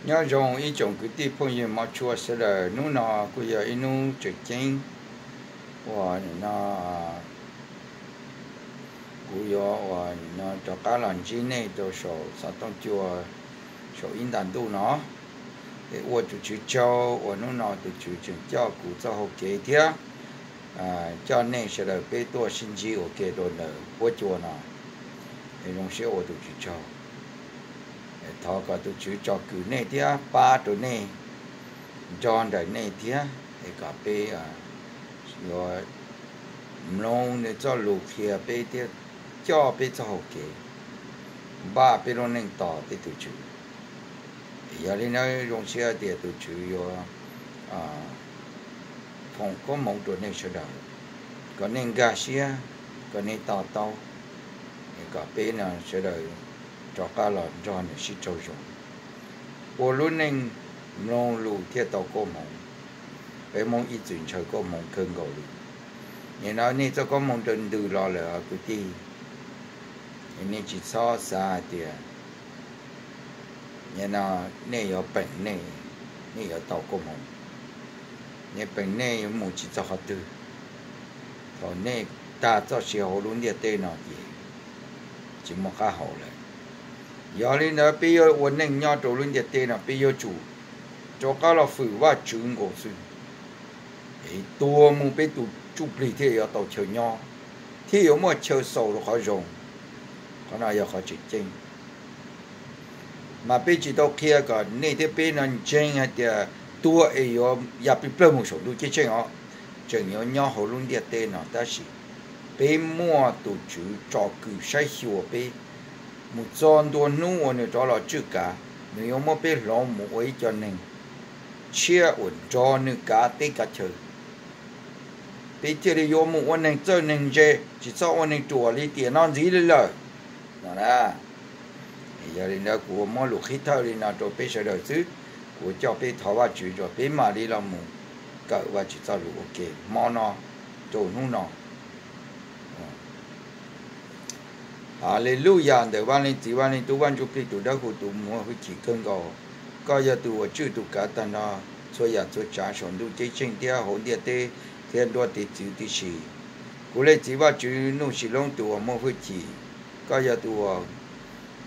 Nyob zoo ib tsoom kwv tij phooj ywg hmov tshua sawv daws, hnub no kuj yog ib hnub tseem ceeb uas no kuv yuav uas no rov qab los ntsib nej rau saum xov tooj cua saum ib nta ntuj no. Es ua tus Tswv tsaug uas hnub no tus Tswv tseem coj kuv txoj hau kev thiab coj nej sawv daws peb tuaj sib ntsib ua ke rau ntawm huab cua no. Es zoo siab ua tus Tswv tsaug. Thov kom tus Tswv tsom kwm nej thiab pab rau nej, nrog nraim nej thiab, es kom peb yuav mloog nws txoj lus qhia peb thiab coj peb txoj hau kev, npaj peb lub neej tos peb tus Tswv. Yog li ntawd zoo siab tias tus Tswv yuav foom koob hmoov rau nej sawv daws, kom nej nkag siab, kom nej to taub, kom peb no sawv daws rov qab los nrog nws sib raug zoo, ua lub neej mloog lus thiaj tau koob hmoov. Peb Hmoob ib txwm ntshaw koob hmoov kawg nkaus li. Nim no nej txoj koob hmoov ntws los lawm kwv tij, nej tsis txhob xav hais tias nim no nej yuav peem nej, nej yuav tau koob hmoov. Nej peem nej yuav mus tsis txog qhov twg. Thaum nej tag txoj sia hauv lub ntiaj teb no ces tsis muaj qab hau lawm. Yog li ntawd peb yuav ua neej nyob rau lub ntiaj teb no peb yuav tsum rov qab los fwm Vajtswv nkaus xwb, es tuag mus peb tus ntsuj plig thiaj yuav tau chaw nyob, thiaj yuav muaj chaw xaus rau qhov zoo. Qhov no yog qhov tseem ceeb. Mas peb tsis tau qhia kom nej thiab peb no ntseeg hais tias tuag es yuav ya plig plawg mus saum ntuj ceeb tsheej os. Tseem yuav nyob hauv lub ntiaj teb no tab sis peb muaj tus Tswv tsom kwm saib xyuas peb mus txog ntua hnub uas nws rov los tswj kav, nws yuav muab peb hloov mus ua ib co neeg tshiab uas nrog nws kav teb kav chaw. Peb thiaj li yuav mus ua neeg txawj neeg ntse, tsis txhob ua neeg ruam li tiam no ntxiv li lawm no na. Yog li ntawd kuv muab lus qhib thawj li no rau peb sawv daws xwb. Kuv coj peb thov Vajtswv rau peb mam li los mus kawm Vajtswv txoj lus ua ke hmo no rau hnub no. Haleluyas ntawm Vaj Leej Txiv, Vaj Leej Tub, Vaj Ntsujplig tus dawb huv, tus muaj hwj chim kawg nkaus. Koj yog tus uas tswj tus kav tag nrho txhua yam txhua tsav saum ntuj ceeb tsheej thiab hauv ntiaj teb thiab nruab tiv txwv tib si. Kuv Leej Txiv Vajtswv Nuj Sis Loob tus uas muaj hwj chim, koj yog tus uas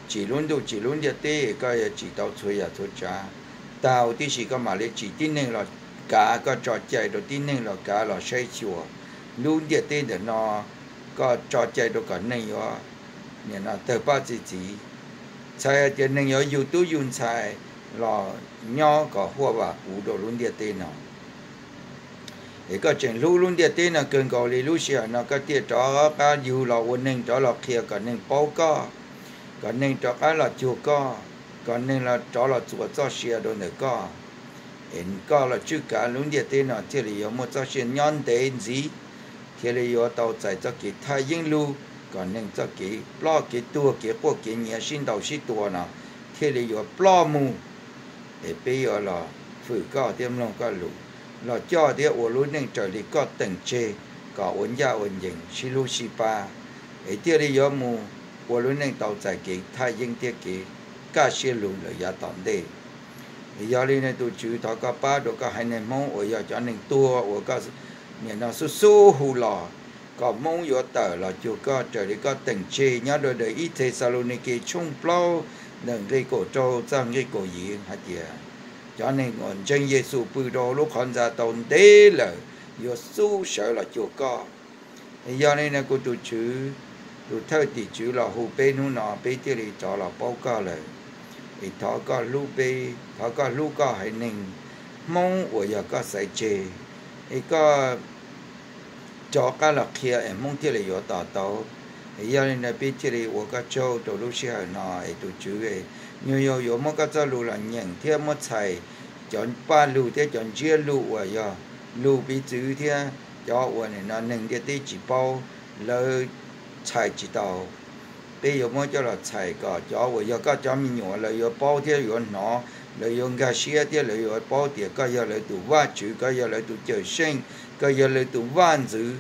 tsim lub ntuj tsim lub ntiaj teb, koj yog tsim tau txhua yam txhua tsav. Tag huv tib si koj mam li tsim tib neeg los kav, koj tso cai rau tib neeg los kav los saib xyuas lub ntiaj teb ntawm no, koj tso cai rau kom neeg yuav nim no tawg paj txi txiv, txhais hais tias neeg yuav yug tub yug ntxhais los nyob kom huaj vam puv rau lub ntiaj teb no. Es koj tseem hlub lub ntiaj teb no kawg nkaus li, lub sij hawm no koj thiaj rov qab yug los ua neeg rov los qhia kom neeg paub koj, kom neeg rov qab los cuag koj, kom neeg los rov los txuas txoj sia rau ntawm koj. Es koj los tswj kav lub ntiaj teb no thiaj li yuav muaj txoj sia nyob ntev ntxiv, thiaj li yuav tau txais txoj kev thaj yeeb lug, kom neeg txoj kev ploj kev tuag kev quaj kev nyiav sib ntaus sib tua no thiaj li yuav ploj mus. Es peb yuav los fwm koj thiab mloog koj lus, los coj thiab ua lub neej raws li koj teem tseg, kom ua ncaj ua ncees sib hlub sib pab, es thiaj li yuav mus ua lub neej tau txais kev thaj yeeb thiab kev kaj siab lug lawm yav tom ntej. Yog li ntawd tus Tswv thov koj pab rau koj haiv neeg Hmoob uas yog cov neeg tuag uas koj nim no xub xub hu los, kom Hmoob yuav tawm los cuag koj raws li koj teem tseg nyob rau daim ib Thexalaunikes tshooj plaub ntawm nqe kaum rau txog nqe kaum yim hais tias cov neeg uas ntseeg Yexus pw rau hauv lub qhov ntxa tau ntev lawm yuav xub sawv los cuag koj. Yog li no kuv tus Tswv, tus thawj tim tswv los hu peb hnub no peb thiaj li rov los paub koj lawm. Es thov koj hlub peb, thov koj hlub koj haiv neeg Hmoob uas yog koj xaiv tseg, es koj rov qab los qhia es Hmoob thiaj li yuav to taub. Es yog li ntawd peb thiaj li ua koj tsaug rau lub sij hawm no es tus Tswv, nyuag yaus yuav muab koj txoj lus los nyeem thiab muab txhais cov paj lug thiab cov ntsiab lus uas yog lus piv txwv thiab cov uas nim no neeg ntiaj teb tsis paub, lawv txhais tsis tau. Peb yuav muab coj los txhais kom cov uas yog koj cov me nyuam lawv yuav paub thiab yuav hnov, lawv yuav nkag siab thiab lawv yuav paub tias koj yog lawv tus Vajtswv, koj yog lawv tus Cawmseej, koj yog lawv tus Vaj ntxwv.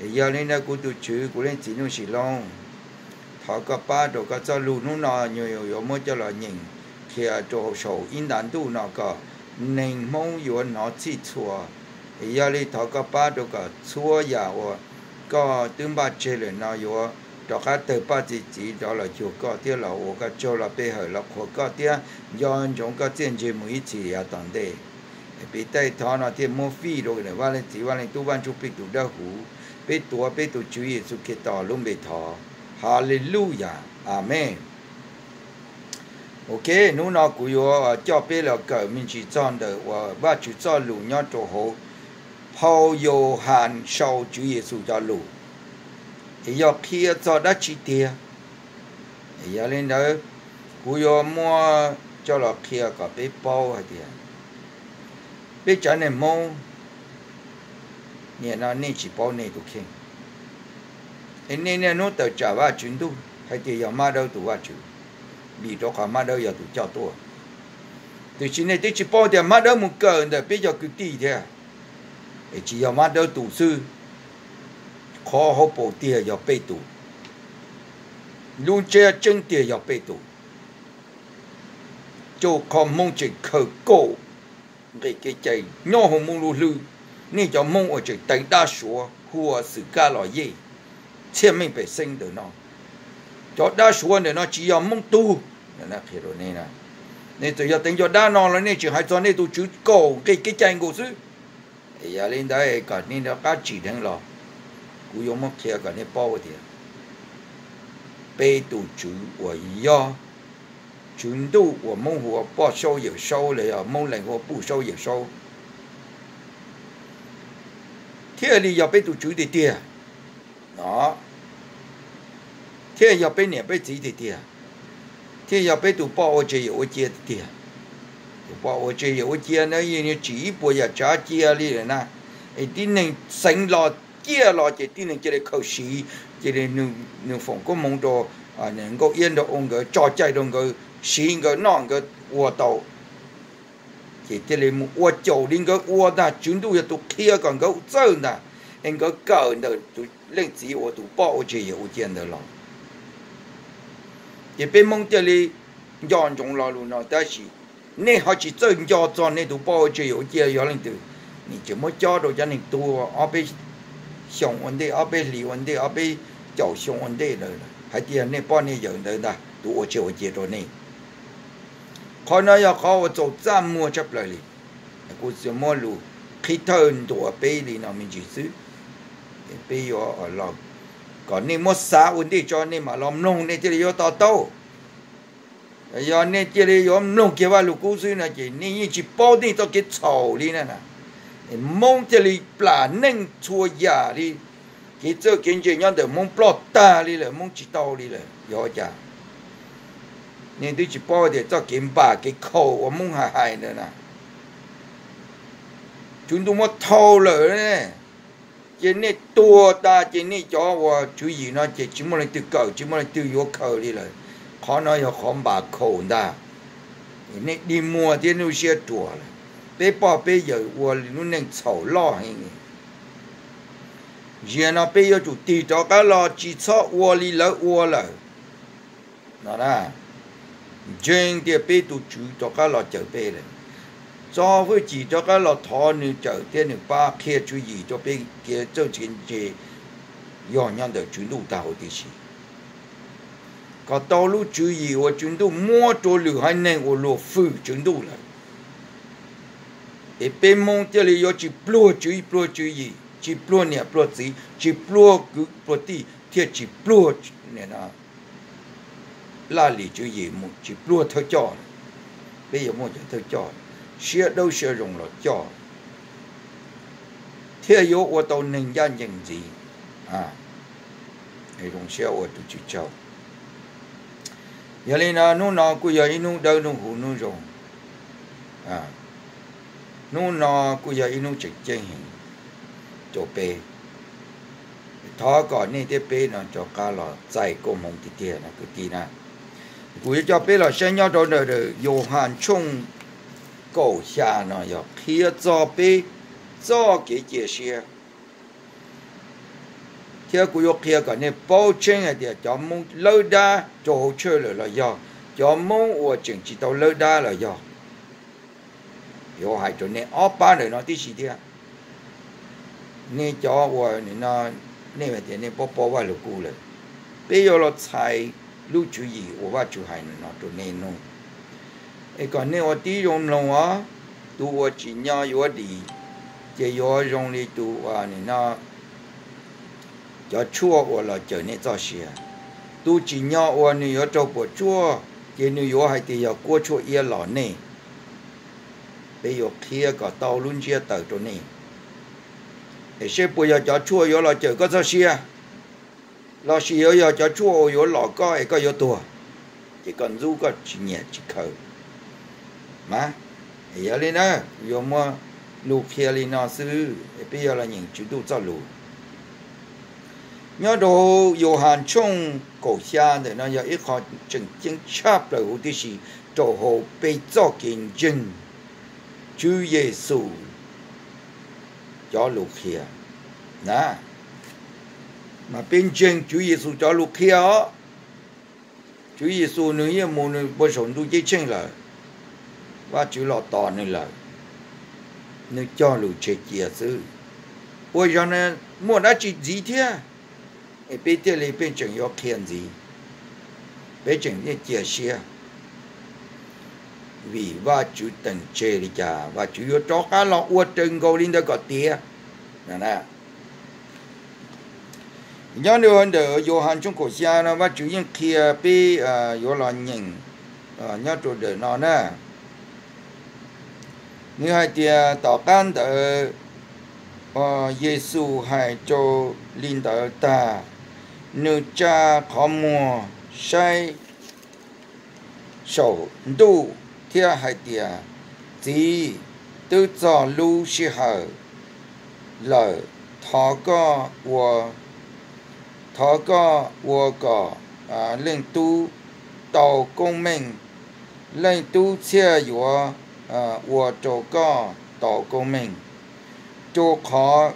Yog li ntawd kuv tus Tswv, kuv Leej Txiv Nuj Sis Loob, thov koj pab rau koj txoj lus hnub no nyuag yaus yuav muab coj los nyeem qhia rau hauv saum ib nta ntuj no kom neeg Hmoob yuav hnov txhij txhua. Yog li thov koj pab rau kom txhua yam uas koj twb npaj tseg lawm no yuav rov qab tawg paj txi txiv rov los cuag koj thiab los ua koj tsaug los pe hawm los qhuas koj thiab nco ntsoov koj txiaj ntsig mus ib txhis yav tom ntej. Peb taij thov no thiaj muab fij rau Vaj Leej Txiv Vaj Leej Tub Vaj Ntsuj Plig tus dawb huv. Peb tuav peb tus Tswv Yexus Khetos lub npe thov. Haleluyas, amees. Ok, hnub no kuv yuav coj peb los kawm me ntsis txog ntawm uas Vajtswv txoj lus nyob rau hauv phau Yauhas sau Tswv Yexus cov lus, es yog qhia txog dab tsi tiag. Yog li ntawd, kuv yuav muab coj los qhia kom peb paub hais tias peb tsev neeg Hmoob, nim no nej tsis paub nej tus kheej, es nej niaj hnub tawm tsam Vajtswv ntuj hais tias yog Mab Dawb tus Vajtswv, vim rau qhov Mab Dawb yog tus coj tuaj. Tiam sis nej twb tsis paub tias Mab Dawb mus kawm ntawm peb cov kwv tij thiab, es tsis yog Mab Dawb tus xwb, qhov hauv paus tiag yog peb tus, lub ntsiab tseeb tiag yog peb tus. Rau qhov Hmoob tseem khaws kaum nqe kev cai nyob hauv Hmoob lub hlwb. Nej cov Hmoob uas tseem teev dab Suav hu ua xwm kab los yej, txhiaj meej pem xeeb ntawm no, cov dab Suav ntawm no tsis yog Hmoob tug. Nej txawm yog teev cov dab no los nej tseem hais txog nej tus Tswv kaum nqe kev cai nkaus xwb. Yog li ntawd kom nej rov qab tsim dheev los, kuv yuav muab qhia kom nej paub tias peb tus Tswv uas yog Tswv Ntuj uas Hmoob hu ua Poj Saub Yawm Saub los yog Hmoob Lees hu ua Puj Saub Yawm Saub, thiaj li yog peb tus Tswv tiag tiag, no, thiaj yog peb niam peb txiv tiag tiag, thiaj yog peb tus poj ua tseg yawm ua cia tiag tiag. Tus poj ua tseg yawm ua cia ntawd yeej tsim ib puas yam tsav cia li lawm na, es tib neeg xeev los ciaj los ces tib neeg cia li khaws siv, cia li nws foom koob hmoov rau Nkauj Iab nrog ua nkawd tso cai rau nkawd siv nkawd noj nkawd ua tau. Ces thiaj li mus ua caum li nkawd ua ntag. Tswv Ntuj yog tus qhia kom nkawd txawj ntag, es nkawd kawm ntawm tus leej txiv uas tus poj ua tseg yawm ua cia ntawd los. Ces peb Hmoob thiaj li nco ntsoov lo lus no, tab sis nej ho tsis txawj nco txog nej tus poj ua tseg yawm ua cia yog leej twg. Nim tseem muab cob rau cov neeg tuag ob peb xyoo ua ntej, ob peb hlis ua ntej, ob peb caum xyoo ua ntej lawm hais tias nej poj nej yawm ntawd ntag tus ua tseg ua cia rau nej. Qhov no yog qhov uas txaus txaj muag tshaj plaws li. Kuv tsuas muab lus qhib thawj ntuas peb li no me ntsis xwb. Peb yuav los kom nej muab xav ua ntej tso nej mam los mloog nej thiaj li yuav to taub. Yog nej cia li yuav mloog kiag Vaj Lug Kub xwb no ces nej yeej tsis paub nej txoj kev txhaum li na. Hmoob thiaj li plam neej txhua yam li, kev txawj kev ntse nyob ntawm Hmoob ploj tag li lawm, Hmoob tsis tau li lawm. Yog ua cas? Nej twb tsis paub tias txoj kev npam kev khaum uas Hmoob hais hais ntawd na, Tswv Ntuj muab thau lawm ne. Ces nej tuag tas ces nej cov uas tswv yim no ces tsis muaj leej twg kawm, tsis muaj leej twg yuav khaws li lawm. Qhov no yog qhov npam khaum ntag. Nej dig muag thiab lub siab ruam lawm. Peb poj peb yawm ua lub neej txhaum loj heev. Ziag no peb yuav tsum tig rov qab los, tsis txhob ua li lawv ua lawm no na. Ntseeg tias peb tus Tswv rov qab los cawm peb lawm. Txo hwj chim rov qab los thov nws cawm thiab nws pab qhia tswv yim rau peb kev txawj kev ntse yog nyob ntawm Tswv Ntuj tag huv tib si, kom tau lub tswv yim uas Tswv Ntuj muab rau lwm haiv neeg uas luag fwm Tswv Ntuj lawm. Es peb Hmoob thiaj li yuav tsis pluag tswv pluag tswv yim, tsis pluag niam pluag txiv, tsis pluag kwv pluag tij, thiaj tsis pluag laj lim tswv yim, tsis pluag thawj coj. Peb yuav muaj cov thawj coj siab dawb siab zoo los coj, thiaj yuav ua tau neeg ncaj ncees ntxiv. Zoo siab ua tus Tswv tsaug. Yog li no hnub no kuj yog ib hnub dawb hnub huv hnub zoo. Hnub no kuj yog ib hnub tseem ceeb heev rau peb. Thov kom nej thiab peb no rov qab los txais koob hmoov tiag tiag no kwv tij na. Kuv yuav coj peb los saib nyob rau ntawm Yauhas tshooj kaum xya no yog qhia txog peb txoj kev cia siab. Thiab kuv yuav qhia kom nej paub tseeb hais tias cov Hmoob lawb dab rau hauv church lawm los yog cov Hmoob uas tseem tsis tau lawb dab los yog. Yuav hais rau nej ob pab ntawm no tib si thiab. Nej cov uas no, nej tias nej paub paub Vaj Lug Kub lawm, peb yuav los txhais lub tswv yim uas Vajtswv hais no rau nej mloog, es kom nej ua tib zoo mloog os. Tus uas tsim nyog yuav dim, ces yuav zoo li tus uas no, cov tshuaj uas los cawm nej txoj sia. Tus tsim nyog uas nws yuav raug puas tsuaj, ces nws yuav hais tias yog kuab tshuaj iab los nej. Peb yuav qhia kom tau lub ntsiab taws rau nej, es seb puas yog cov tshuaj yuav los cawm koj txoj sia, lossis yuav yog cov tshuaj uas yuav lom koj es koj yuav tuag, ces koj ntxub koj tsis nyiam tsis khaws mas. Yog li na, yuav muaj lus qhia li no xwb, peb yuav los nyeem Tswv Ntuj txoj lus. Nyob rau Yauhas tshooj kaum xya ntawm no yog ib qho tseem ceeb tshaj plaws huv tib si rau hauv peb txoj kev ntseeg Tswv Yexus cov lus qhia na. Mas peb ntseeg Tswv Yexus cov lus qhia os. Tswv Yexus nws yeej mus nws puag saum ntuj ceeb tsheej lawm, Vajtswv los tos nws lawm, nws cog lus tseg cia xwb. Ua zog no muaj dab tsi ntxiv thiab, es peb thiaj li peb tseem yuav qhia ntxiv, peb tseem yeej cia siab, vim Vajtswv teem tseg li cas Vajtswv yuav rov qab los ua raws nkaus li ntawd kom tiav. Nyob ntawm Yauhas tshooj kaum xya no Vajtswv yeej qhia peb yuav los nyeem nyob rau ntawm no na. Nws hais tias tom qab ntawd Yexus hais rau li ntawd tag, nws tsa qhov muag saib saum ntuj thiab hais tias, Txiv, twb txog lub sij hawm lawm, thov koj ua, thov koj ua kom Leej Tub tau koob meej. Leej Tub thiaj yuav ua rau koj tau koob meej, rau qhov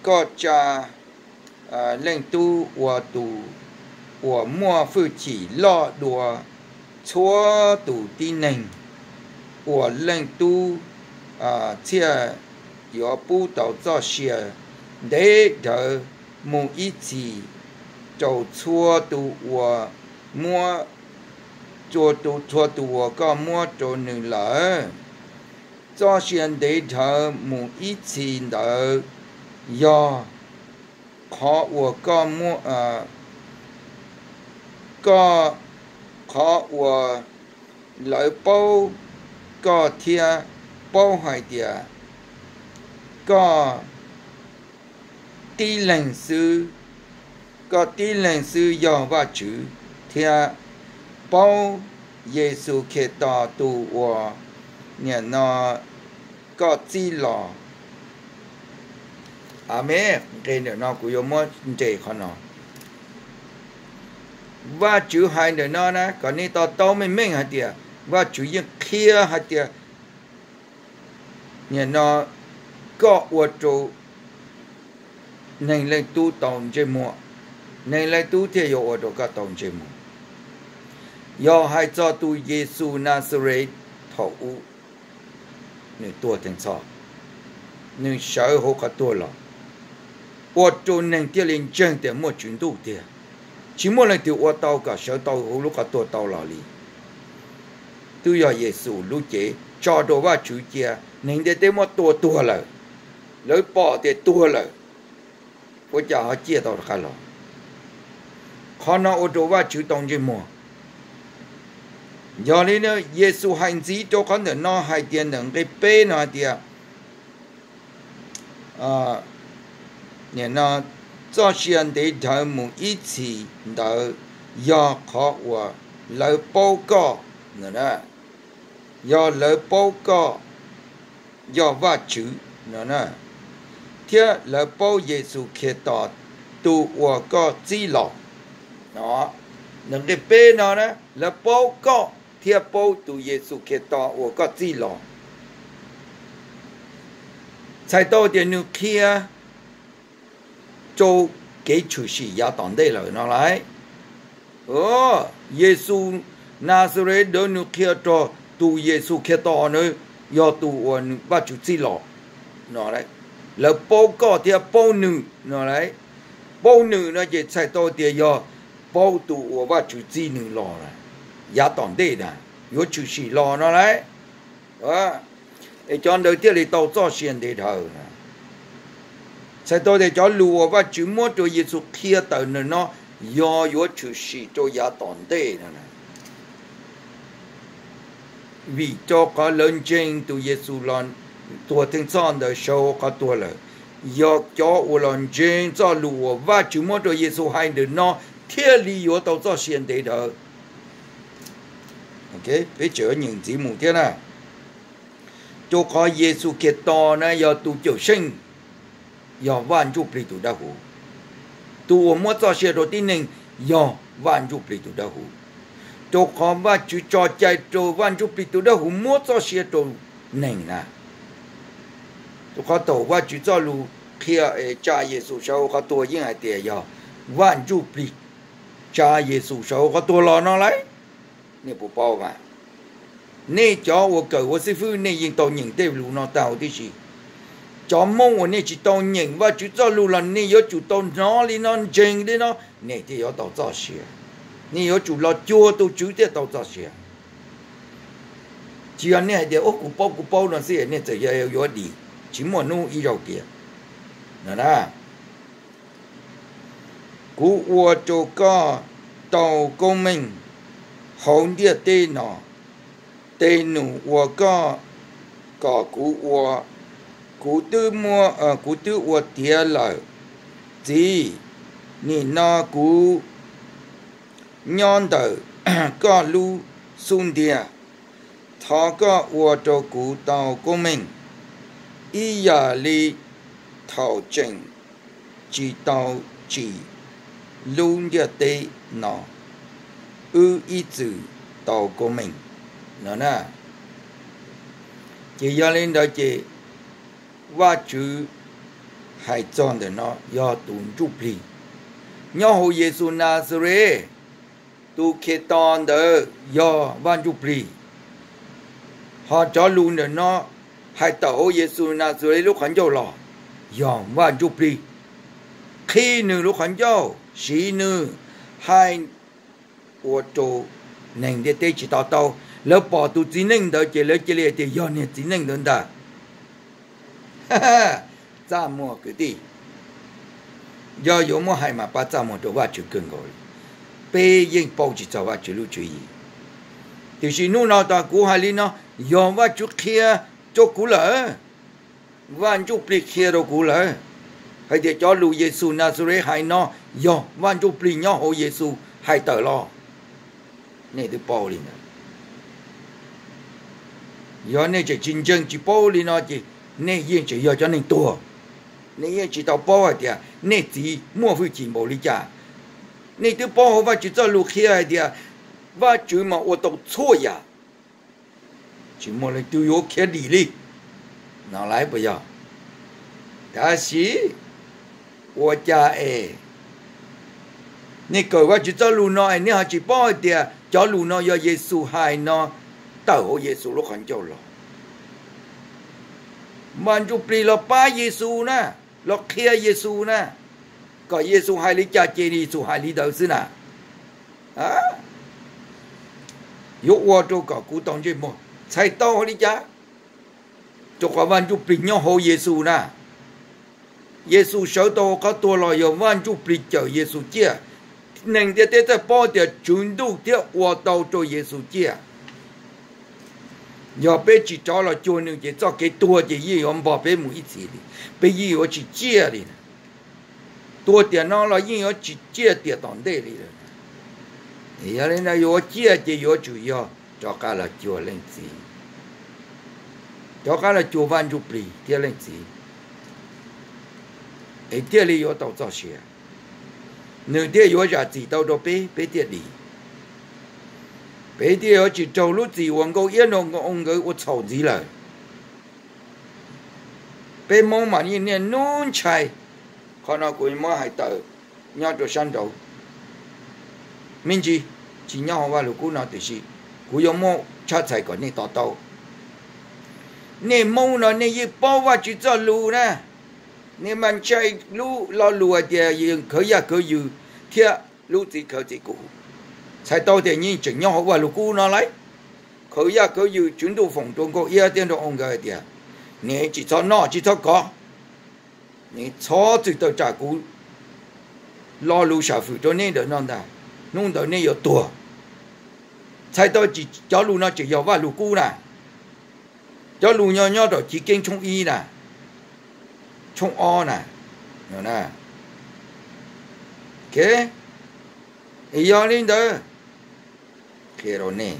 koj tsa Leej Tub ua tus uas muaj hwj chim loj dua txhua tus tib neeg, uas Leej Tub thiaj yuav pub tau txoj sia ntev dhawv mus ib txhis rau txhua tus uas muab, rau txhua tus uas koj muab rau nws lawm. Txoj sia ntev dhawv mus ib txhis ntawd yog qhov uas koj muab, koj, qhov uas lawv paub koj thiab paub hais tias koj tib leeg xwb, koj tib leeg xwb yog Vajtswv, thiab paub Yexus Khetos tus uas nim no koj txib los. Amees. Nqe ntawm no kuv yuav muab nres qhov no. Vajtswv hais ntawm no na kom nej to taub meej meej hais tias Vajtswv yeej qhia hais tias nim no koj ua rau Neeg Leej Tub tau ntsej muag, Neeg Leej Tub thiaj yuav ua rau koj tau ntsej muag. Yog hais txog tus Yexus Nazaret thaum ub, nws tuag theej txhoj, nws sawv hauv qhov tuag los, ua rau neeg thiaj li ntseeg tias muaj Tswv Ntuj tiag. Tsis muaj leej twg ua tau kom sawv tau hauv lub qhov tuag tau los li. Twb yog Yexus lub cev tso rau Vajtswv cia, neeg ntiaj teb muab tua tuag lawm, lawv pom tias tuag lawm, ua cas ho ciaj tau rov qab los. Qhov no ua rau Vajtswv tau ntsej muag. Yog li Yexus hais ntxiv rau qhov ntawm no hais tias ntawm nqe peb no hais tias, nim no txoj sia ntev dhawv mus ib txhis ntawd yog qhov uas lawv paub koj, yog lawv paub koj yog Vajtswv no, thiab lawv paub Yexus Khetos tus uas koj txib los. Nqe peb no na, lawv paub koj thiab paub tus Yexus Khetos uas koj txib los. Txhais tau tias nws qhia rau kev tshwm sim yav tom ntej lawm no lauj. Yexus Nazaret ntawd nws qhia rau tus Yexus Khetos na, yog tus uas Vajtswv txib los no. Lawv paub koj thiab paub nws no. Paub nws no ces txhais tau tias yog paub tus uas Vajtswv txib nws los, yav tom ntej na, yuav tshwm sim los no lauj. Es cov ntawd thiaj li tau txoj sia ntev dhawv. Txhais tau tias cov lus uas Vajtswv muab rau Yexus qhia tawm ntawm no yog yuav tshwm sim rau yav tom ntej no. Vim rau qhov lawv ntseeg tus Yexus los tuag theej txhoj ntawd sawv hauv qhov tuag lawm, yog cov uas los ntseeg txoj lus uas Vajtswv muab rau Yexus hais ntawm no thiaj li yuav tau txoj sia ntev dhawv. Peb tseem nyeem ntxiv mus thiab na. Rau qhov Yexus Khetos na yog tus cawm seej, yog Vaj Ntsujplig tus dawb huv. Tus uas muab txoj sia rau tib neeg yog Vaj Ntsujplig tus dawb huv. Rau qhov Vajtswv tso cai rau Vaj Ntsujplig tus dawb huv muab txoj sia rau neeg na. Rau qhov thaum Vajtswv txoj lus qhia es tsa Yexus sawv hauv qhov tuag yeej hais tias yog Vaj Ntsujplig tsa Yexus sawv hauv qhov tuag los no lauj. Nej puas paub mas? Nej cov uas kawm ua xib fwb nej yeej tau nyeem tej lus no tag huv tib si. Cov Hmoob uas nej tsis tau nyeem Vajtswv txoj lus los nej yuav tsum tau hnov li no, ntseeg li no, nej thiaj yuav tau txoj sia. Nej yuav tsum los cuag tus Tswv thiaj tau txoj sia. Tsis yog nej hais tias, Ub, kuv paub, kuv paub no xwb, nej txawm yog yuav dim, tsis muaj hnub ib zaug tiag no na. Kuv ua rau koj tau koob meej hauv ntiaj teb no. Tej num uas koj kom kuv ua, kuv twb, kuv twb ua tiav lawm. Txiv, nim no kuv nyob ntawm koj lub xub ntiag. Thov koj ua rau kuv tau koob meej ib yam li thaum tseem tsis tau tsim lub ntiaj teb no, wb ib txwm tau koob meej no na. Ces yog li ntawd ces Vajtswv hais txog ntawm no yog tus ntsuj plig nyob hauv Yexus Nazares. Tus Khetos ntawd yog Vaj Ntsujplig, ho cov lus ntawm no hais tawm hauv Yexus Nazares lub qhov ncauj los yog Vaj Ntsujplig qhib nws lub qhov ncauj, siv nws hais ua rau neeg ntiaj teb tsis to taub. Lawv pom tus txiv neej ntawd ces lawv cia li hais tias yog niag txiv neej ntawd ntag. Txaj muag kwv tij, yog yuav muab hais mas pab txaj muag rau Vajtswv kawg nkaus li. Peb yeej paub tsis txog Vajtswv lub tswv yim, tiam sis hnub no tas kuv hais li no yog Vajtswv qhia rau kuv lawm. Vaj Ntsujplig qhia rau kuv lawm hais tias cov lus Yexus Nazares hais no yog Vaj Ntsujplig nyob hauv Yexus hais tawm los. Nej twb paub li ntawd. Yog nej tseem tsis ntseeg tsis paub li no ces nej yeej tseem yog cov neeg tuag. Nej yeej tsis tau paub hais tias nej txiv muaj hwj chim npaum li cas. Nej twb paub hauv Vajtswv txoj lus qhia hais tias Vajtswv mas ua tau txhua yam, tsis muaj leej twg yuav khiav dim li no lawm puas yog? Tab sis ua cas es nej kawm Vajtswv txoj lus no es nej ho tsis paub hais tias cov lus no yog Yexus hais no tawm hauv Yexus lub qhov ncauj los? Vaj Ntsujplig los pab Yexus na, los qhia Yexus na, kom Yexus hais li cas ces Yexus hais li ntawd xwb na. Yuav ua rau kom kuv tau ntsej muag txhais tau hais li cas? Rau qhov Vaj Ntsujplig nyob hauv Yexus na. Yexus sawv tau hauv qhov tuag los yog Vaj Ntsujplig cawm Yexus ciaj. Neeg ntiaj teb thiaj paub tias Tswv Ntuj thiab ua tau rau Yexus ciaj. Yog peb tsis rov los cuag nws ces txoj kev tuag ces yeej yuav npog peb mus ib txhis li, peb yeej yuav tsis ciaj li. Tuag tiam no los yeej yuav tsis ciaj tiam tom ntej li lawm. Yog li ntawd yuav ciaj ces yuav tsum yog rov qab los cuag Leej Txiv, rov qab los cuag Vaj Ntsujplig thiab Leej Txiv, es thiaj li yuav tau txoj sia. Nws thiaj yuav zam txim tau rau peb, peb thiaj dim. Peb thiaj yuav tsis raug lub txim uas Nkauj Iab Nraug Nkoos nkawd ua txhaum ntxiv lawm. Peb Hmoob mas yeej niaj hnub ntshai. Qhov no kuv muab hais tawm nyob rau sab nraud me ntsis, tsis nyob hauv Vaj Lug Kub no tiam sis Kuv yuav muab tshab txhais kom nej to taub. Nej Hmoob no nej yeej paub Vajtswv txoj lus na, nej mas ntshai lub lo lus hais tias khawv yaj khawv yws thiab lub txiv khawv txiv kum. Txhais tau tias yeej tseem nyob hauv Vajluskub no lauj. Khawv yaj khawv yws, Tswv Ntuj foom rau Nkauj Iab thiab Nraug Oo nkawd hais tias, nej tsis txhob noj tsis txhob kov, nej txhob txwm tawm tsam kuv lo lus sam fwm rau nej ntawm no ntag, hnub ntawd nej yuav tuag. Txhais tau cov lus no tseem yog Vajluskub na, cov lus nyob nyob rau Chiv Keeb tshooj ib na, tshooj ob na. Yog li ntawd, qhia rau nej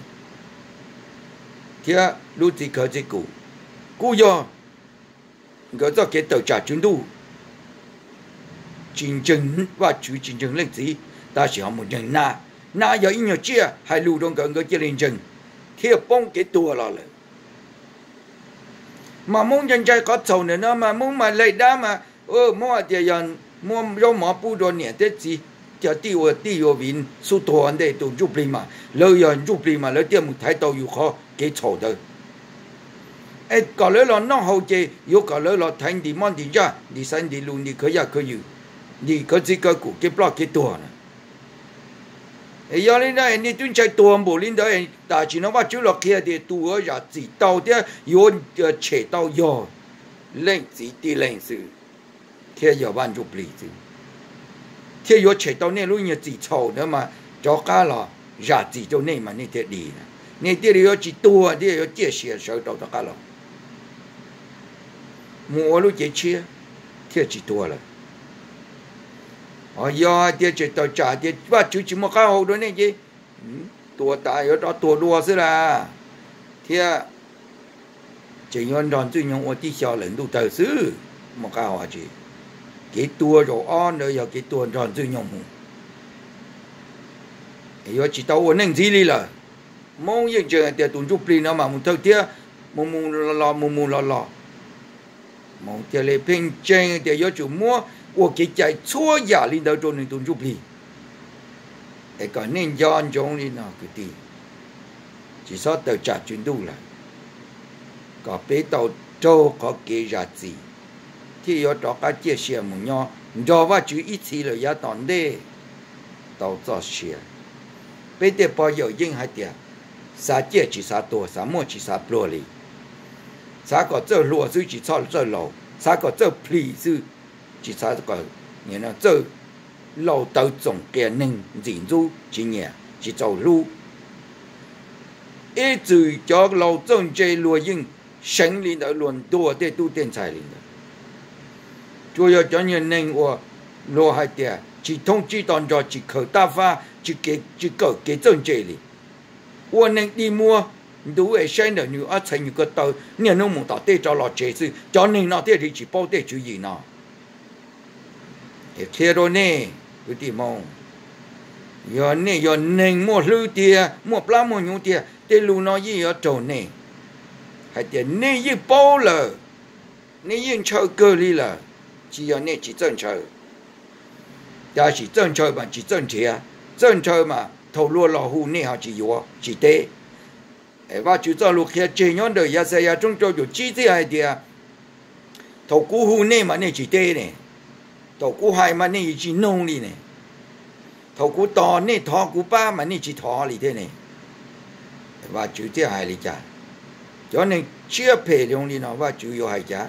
thiab lub txiv khawv txiv kum, kuj yog nkawd txoj kev tawm tsam Tswv Ntuj, tsis ntseeg Vajtswv tsis ntseeg Leej Txiv, tab sis ho mus ntseeg nab. Nab yog ib nyuag tsiaj hais lus rau nkawd, nkawd cia li ntseeg thiaj poob kev tuag los lawm. Mas Hmoob ntshai ntshai qhov txhaum ntawm no mas Hmoob mas laig dab mas, Hmoob hais tias yog muab zaub mov pub rau niam thiab txiv, cov tij ua tij ua viv xub tuag ntej tus ntsuj plig mas lawv yog ntsuj plig mas lawv thiaj mus thaiv tau yus qhov kev txhaum ntawd. Es kom lawv los noj haus ces yuav kom lawv los thaiv ntim mob ntim ntsaj ntim xaiv ntim lus ntim khawv yaj khawv yws, ntim khawv txiv khawv kum kev ploj kev tuag na. Yog li ntawd nej twb ntshai tuag npaum li ntawd, tam sim no Vajtswv los qhia tias tus uas zam txim tau thiab yuav tshem tau yog Leej Txiv tib leeg xwb, thiab yog Vaj Ntsujplig xwb, thiaj yuav tshem tau nej lub nyuag txim txhaum ntawd mas rov qab los zam txim rau nej mas nej thiaj dim, nej thiaj li yuav tsis tuag thiaj yuav ciaj sia sawv rov qab los mus ua lub cev tshiab thiaj tsis tuag lawm. Ho yog hais tias tseem tawm tsam tias Vajtswv tsis muaj qab hau rau nej ces tuag tas yuav rov tuag dua xwb las, thiab tseem yuav nrog Ntxwg Nyoog ua tib xyo lawm ntuj tawg xwb, muaj qab hau tsis. Kev tuag zaum ob ntawd yog kev tuag nrog Ntxwg Nyoog mus, yuav tsis tau ua neej ntxiv li lawm. Hmoob yeej ntseeg hais tias tus ntsuj plig no mas mus thawj thiab, mus mus los los mus mus los los. Hmoob thiaj li pheej ntseeg tias yuav tsum muab ua kev cai txhua yam li ntawd rau nws tus ntsuj plig. Es kom nej nco ntsoov li no kwv tij, tsis txhob tawm tsam Tswv Ntuj lawm, kom peb tau raug qhov kev zam txim, thiaj yuav rov qab ciaj sia mus nyob nrog Vajtswv ib txhis lawm yav tom ntej tau txoj sia. Peb tej pog yawm yeej hais tias, xav ciaj tsis xav tuag, xav muaj tsis xav pluag li. Xav kom txawj hluas xwb tsis txhob txawj laus, xav kom txawj plhis xwb, tsis xav kom txawj laus tawv txoom qias neeg ntxim ntxub tsis nyiam tsis txaus hlub. Ib txwm cov laus txawj ntse luag yeej seev li ntawd, luag ntuas tej tub tej ntxhais li ntawd. Tsuas yog cov nyuag neeg uas luag hais tias tsis thoob tsib to nrog tsis khaws tab fab, tsis kawm kev txawj ntse li, ua neeg dig muag, ntuv es saib ntawm nws ob txhais nyuag ko taw niaj hnub mus tom teb rov los tsev xwb, cov neeg no thiaj li tsis paub tej tswv yim no. Es qhia rau nej kwv tij Hmoob, yog nej yog neeg muaj hlwb tiag muaj plab muaj hnyuv tiag, tej lus no yeej yuav raug nej hais tias nej yeej paub lawm, nej yeej ntshaw kawg li lawm. Tsis yog nej tsis txawj ntshaw, tab sis txawj ntshaw mas tsis txawj nrhiav, txawj ntshaw mas thaum luag los hu nej ho tsis yuav tsis teb. Vajtswv txoj lus qhia tseg nyob ntawm Yaxayas tshooj rau caum tsib txhij hais tias, thaum kuv hu nej mas nej tsis teb ne, thaum kuv hais mas nej tsis noog li ne, thaum kuv tos nej thov kuv pab mas nej tsis thov li thiab ne. Vajtswv thiaj hais li cas? Cov neeg siab phem li no Vajtswv yuav hais cas?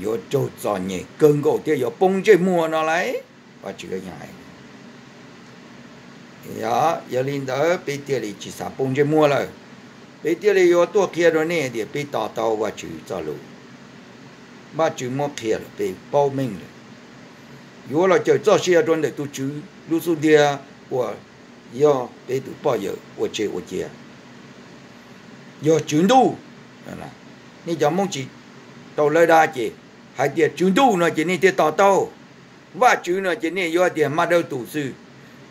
Yuav raug txom nyem kawg nkaus thiab yuav poob ntsej muag no lauj. Vajtswv hais, yog li ntawd peb thiaj li tsis xav poob ntsej muag lawm. Peb thiaj li yuav tuaj qhia rau nej tias peb to taub Vajtswv txoj lus. Vajtswv muab qhia lawm peb paub meej lawm. Yuav los cawm txoj sia rau ntawm tus Tswv lub xub ntiag uas yog peb tus poj yawm ua tseg ua cia, yog Tswv Ntuj. Nej cov Hmoob tsis tau lawv dab ces hais tias Tswv Ntuj no ces nej thiaj to taub. Vajtswv no ces nej yuav tias maj dawb tus xwb,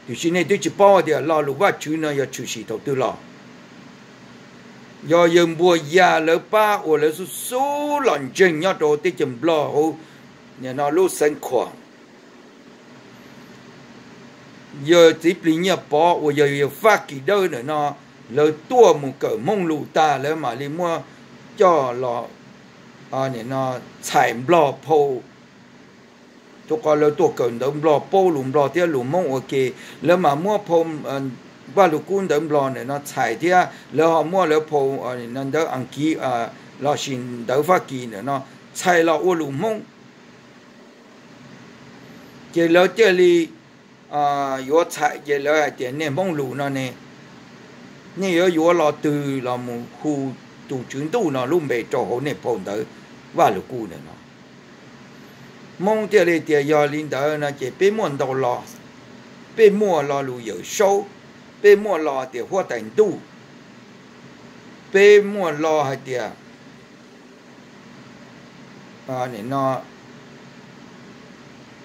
tiam sis nej twb tsis paub tias lo lus Vajtswv no yog tshwm sim thaum twg los. Yog yawg Npuag Yaj lawv pab uas lawv xub xub los ntseeg nyob rau teb chaws Nplog hauv lub xeev Khuam, yawg txiv plig Nyiaj Pov uas yog yawg Fab Kis Dawb ntawm no, lawv tuaj mus kawm Hmoob lus tag lawv mam li muab coj los txhais Nplog phau. Rau qhov lawv tuaj kawm ntawv Nplog, paub lus Nplog thiab lus Hmoob ua ke, lawv mam muab phau Vaj Lug Kub ntawv Nplog ntawm no txhais thiab lawv ho muab lawv phau ntawv Askiv lossis ntawv Fab Kis ntawm no txhais los ua lus Hmoob. Ces lawv thiaj li yuav txhais, ces lawv hais tias nej Hmoob lus no ne, nej yuav yuav lo twg los mus hu tus tswv ntuj no lub npe rau hauv nej phau ntawv Vaj Lug Kub ntawm no. Hmoob thiaj li tias yog li ntawd no ces peb muaj ntau lo, peb muaj lo lus Yawm Saub, peb muaj lo tias Huab Tais Ntuj, peb muaj lo hais tias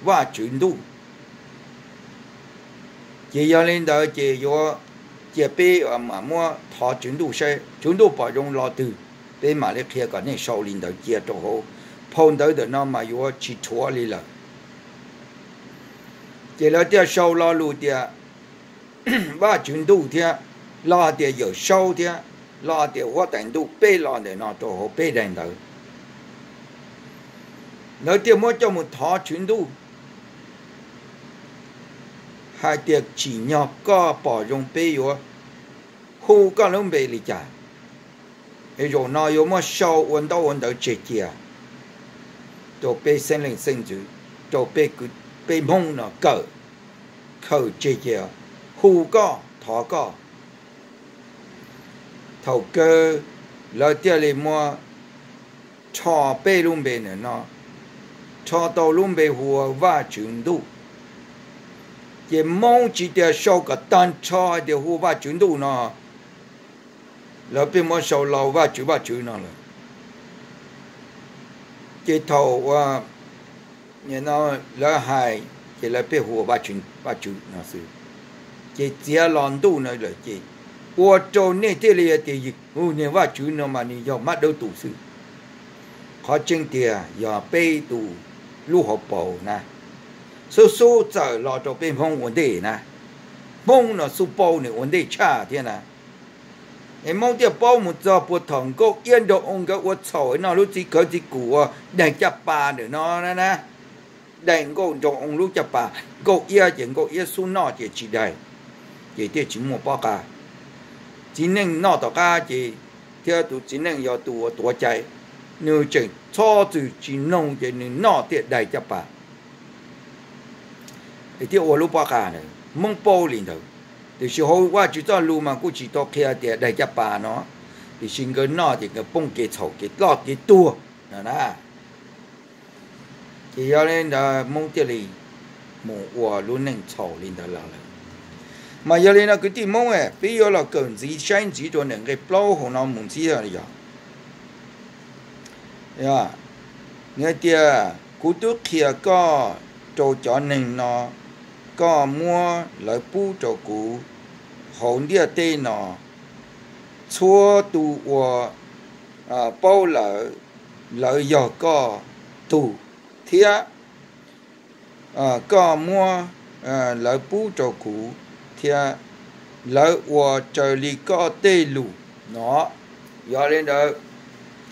Vaj Tswv Ntuj. Ces yog li ntawd ces yuav cia peb mam muab thov Tswv Ntuj saib Tswv Ntuj pom zoo lo twg, peb mam li qhia kom nej sau li ntawd cia rau hauv phau ntawv ntawm no mas yuav tsis rhuav li lawm. Ces lawv thiaj sau lo lus tias Vaj Tswv Ntuj thiab, los tias Yawm Saub thiab, los tias Huab Tais Ntuj, peb lo ntawm no rau hauv peb daim ntawv. Lawv thiaj muab coj mus thov Tswv Ntuj hais tias tsim nyog koj pom zoo peb yuav hu koj lub npe li cas. Zaum no yuav muab sau ua ntaub ua ntawv tseg cia rau peb xeeb leej xeeb ntxwv, rau peb Hmoob no kawm, khaws tseg cia, hu koj, thov koj. Thaum kawg lawv thiaj li muab rho peb lub npe ntawm no, rho tau lub npe hu ua Vaj Tswv Ntuj. Ces Hmoob tsis tias sau kom tag nrho hais tias hu Vaj Tswv Ntuj no, lawv pheej muab sau lo Vaj Tswv Vaj Tswv no lawm. Ces thaum uas lawv hais ces lawv pheej hu ua Vaj Tswv no xwb. Ces txiav lo Ntuj no lawm ces ua rau nej thiaj li tias hu niag Vaj Tswv no mas nws yog mab dawb tus xwb. Qhov tseeb tiag yog peb tus lub hauv paus na, xub xub txawm los rau peb Hmoob ua ntej na. Hmoob no xub paub nws ua ntej tshaj thiab na. Es Hmoob thiaj paub mus txog puag thaum Nkauj Iab Nraug Oo nkawd ua txhaum noj lub txiv khawv txiv kum ua daig caj pas ntawm no na. Daig Nkauj Nraug Oo lub caj pas, Nkauj Iab ces Nkauj Iab xub noj ces tsis daig, ces thiaj tsis muaj pob qa. Txiv neej noj tom qab ces, thiab tus txiv neej yog tus uas tuav cai, nws tseem txhob txwm tsis mloog ces nws noj thiaj daig caj pas, thiaj ua lub pob qa ntawd. Hmoob paub li ntawd, tiam sis hauv Vajtswv txoj lus mas kuj tsis tau qhia tias daig caj pas no, tiam sis nkawd noj ces nkawd poob kev txhaum kev loj kev tuag no na. Ces yog li ntawd Hmoob thiaj li mus ua lub neej txhaum li ntawd los lawm. Mas yog li no kwv tij Hmoob, peb yuav los kawm ntxiv saib ntxiv rau ntawm nqe plaub hauv no mus ntxiv yog, nws hais tias, kuv twb qhia koj rau cov neeg no, koj muab lawv pub rau kuv hauv ntiaj teb no. Txhua tus uas paub lawm, lawv yog koj tug thiab. Koj muab lawv pub rau kuv thiab, lawv ua raws li koj tej lus no. Yog li ntawd,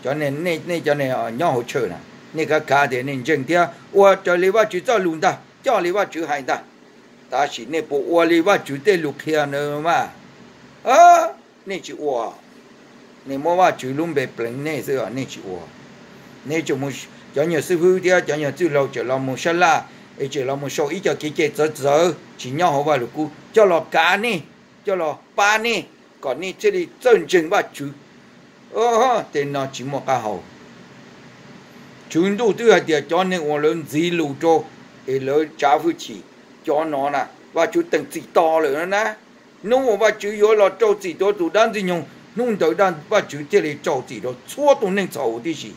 cov, nej cov neeg nyob hauv church na, nej kav kav tias nej ntseeg thiab ua raws li Vajtswv txoj lus ntag, coj li Vajtswv hais ntag. Tab sis nej puas ua li Vajtswv tej lus qhia na mas? Nej tsis ua. Nej muab Vajtswv lub npe pleev nej xwb, nej tsis ua. Nej tseem, cov nyuag xib hwb thiab cov nyuag txwj laug tseem los mus sab laj, es tseem los mus sau ib co kev cai txawv txawv tsis nyob hauv Vajluskub coj los kav nej, coj los pab nej, kom nej thiaj li txawj ntseeg Vajtswv. Tej no tsis muaj qab hau. Tswv Ntuj twb hais tias cov neeg uas lawv ntxiv lus rau, es lawv tsav hwj chim, cov no na Vajtswv teem txim to lawm na. Hnub uas Vajtswv yuav los rau txim rau tus dab Ntxwg Nyoog, hnub ntawd Vajtswv thiaj li rau txim rau txhua tus neeg txhaum huv tib si.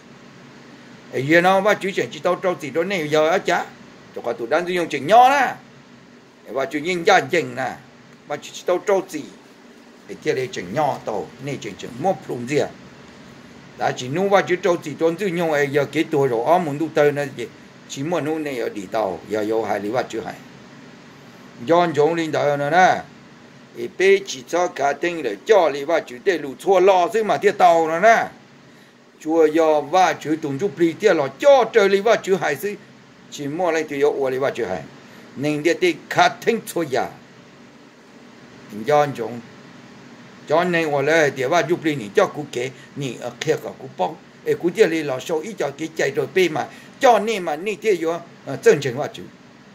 Yog no Vajtswv tseem tsis tau rau txim rau nej yog ua cas? Rau qhov tus dab Ntxwg Nyoog tseem nyob na. Vajtswv yeej ncaj ncees na, Vajtswv tsis tau rau txim, es thiaj li tseem nyob tau, nej tseem tseem muab plhu ntxiag. Tab sis hnub Vajtswv rau txim rau Ntxwg Nyoog es yog kev tuag zaum ob mus ntuj tawg no ces tsis muaj hnub nej yuav dim tau, yog yuav hais li Vajtswv hais. Nco ntsoov li ntawd no na, es peb tsis txhob khav theeb lawm, coj li Vajtswv tej lus txhua lo xwb mas thiaj tau no na. Tsuas yog Vajtswv tus ntsuj plig thiaj los coj raws li Vajtswv hais xwb, tsis muaj leej twg yuav ua li Vajtswv hais. Neeg ntiaj teb khav theeb txhua yam. Nco ntsoov, cov neeg uas lawv hais tias Vaj Ntsujplig nim coj kuv kev, nim qhia kom kuv paub es kuv thiaj li los sau ib co kev cai rau peb mas coj nej mas nej thiaj yuav txawj ntseeg Vajtswv.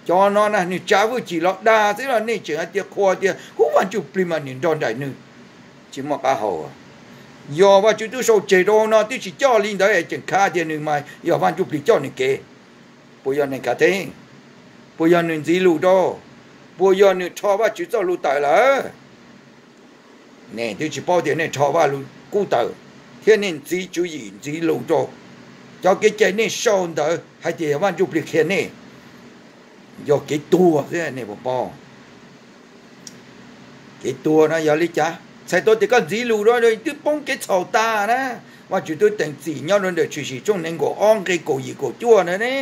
Cov no na nws tsav hwj chim los dag xwb los nej tseem hais tias qhuas tias hu Vaj Ntsujplig mas nim nrog nraim nws, tsis muaj qab hau. Yog Vajtswv twb sau tseg rau no twb tsis coj li ntawd es tseem khav tias nws mas yog Vaj Ntsujplig coj nws kev, puas yog neeg khav theeb? Puas yog nws ntxiv lus rau? Puas yog nws rho Vajtswv txoj lus tawm lawm? Nej twb tsis paub tias nej rho Vaj Lus Kub tawm thiab nej ntxiv tswv yim ntxiv lus rau. Cov kev cai nej sau ntawd hais tias yog Vaj Ntsujplig qhia nej, yog kev tuag xwb nej puas paub? Kev tuag no yog li cas? Txhais tau tias koj ntxiv lus rau twb poob kev txhaum tas na. Vajtswv twb teem txim nyob rau ntawm Tshwm Sim tshooj nees nkaum ob nqe kaum yim kaum cuaj na ne.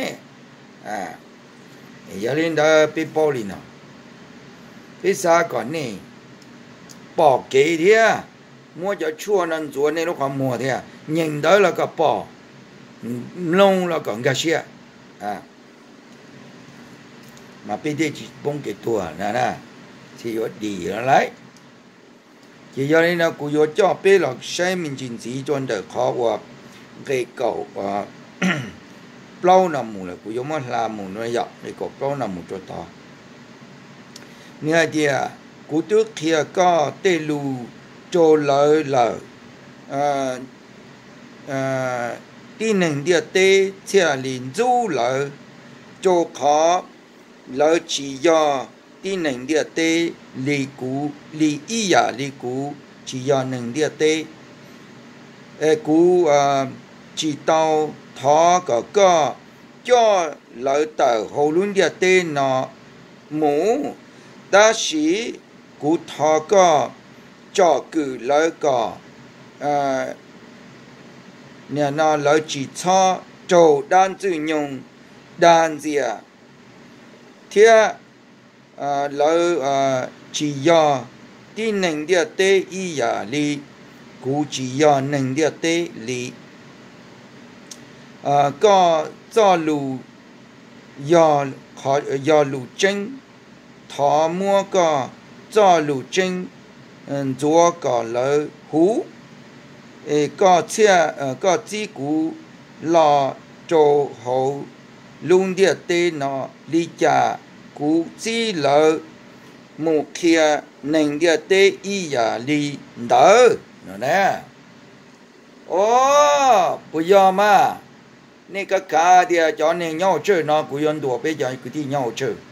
Yog li ntawd peb paub li no, peb xav kom nej pom kev thiab, muab cov tshuaj no ntxuav nej lub qhov muag thiab, nyeem ntawv los kom pom, mloog los kom nkag siab, mas peb thiaj tsis poob kev tuag na, thiaj yuav dim lawm. Ces yog li no kuv yuav coj peb los saib me ntsis ntxiv rau ntawm qhov uas nqe kaum plaub no mus lawm, kuv yuav muab hla mus no yom, nqe kaum plaub no mus rau tod. Nws hais tias, kuv twb qhia koj tej lus rau lawv lawm, tib neeg ntiaj teb thiaj li ntxub lawv, rau qhov lawv tsis yog tib neeg ntiaj teb li kuv, li ib yam li kuv tsis yog neeg ntiaj teb. Kuv tsis tau thov kom koj coj lawv tawm hauv lub ntiaj teb no mus, tab sis kuv thov koj tsom kwm lawv kom, nim no lawv tsis txhob raug dab ntxwg nyoog dag ntxias, thiab lawv tsis yog tib neeg ntiaj teb ib yam li kuv tsis yog neeg ntiaj teb li. Koj txoj lus yog lus tseeb, thov muab koj txoj lus tseeb ntxuav kom lawv huv. Koj txhij, koj txib kuv los rau hauv lub ntiaj teb no li cas kuv txib lawv mus qhia neeg ntiaj teb ib yam li ntawd no na. O, puas yog mas? Nej kav khav tias cov neeg nyob hauv church no kuv yuav ntuas peb cov kwv tij nyob hauv church.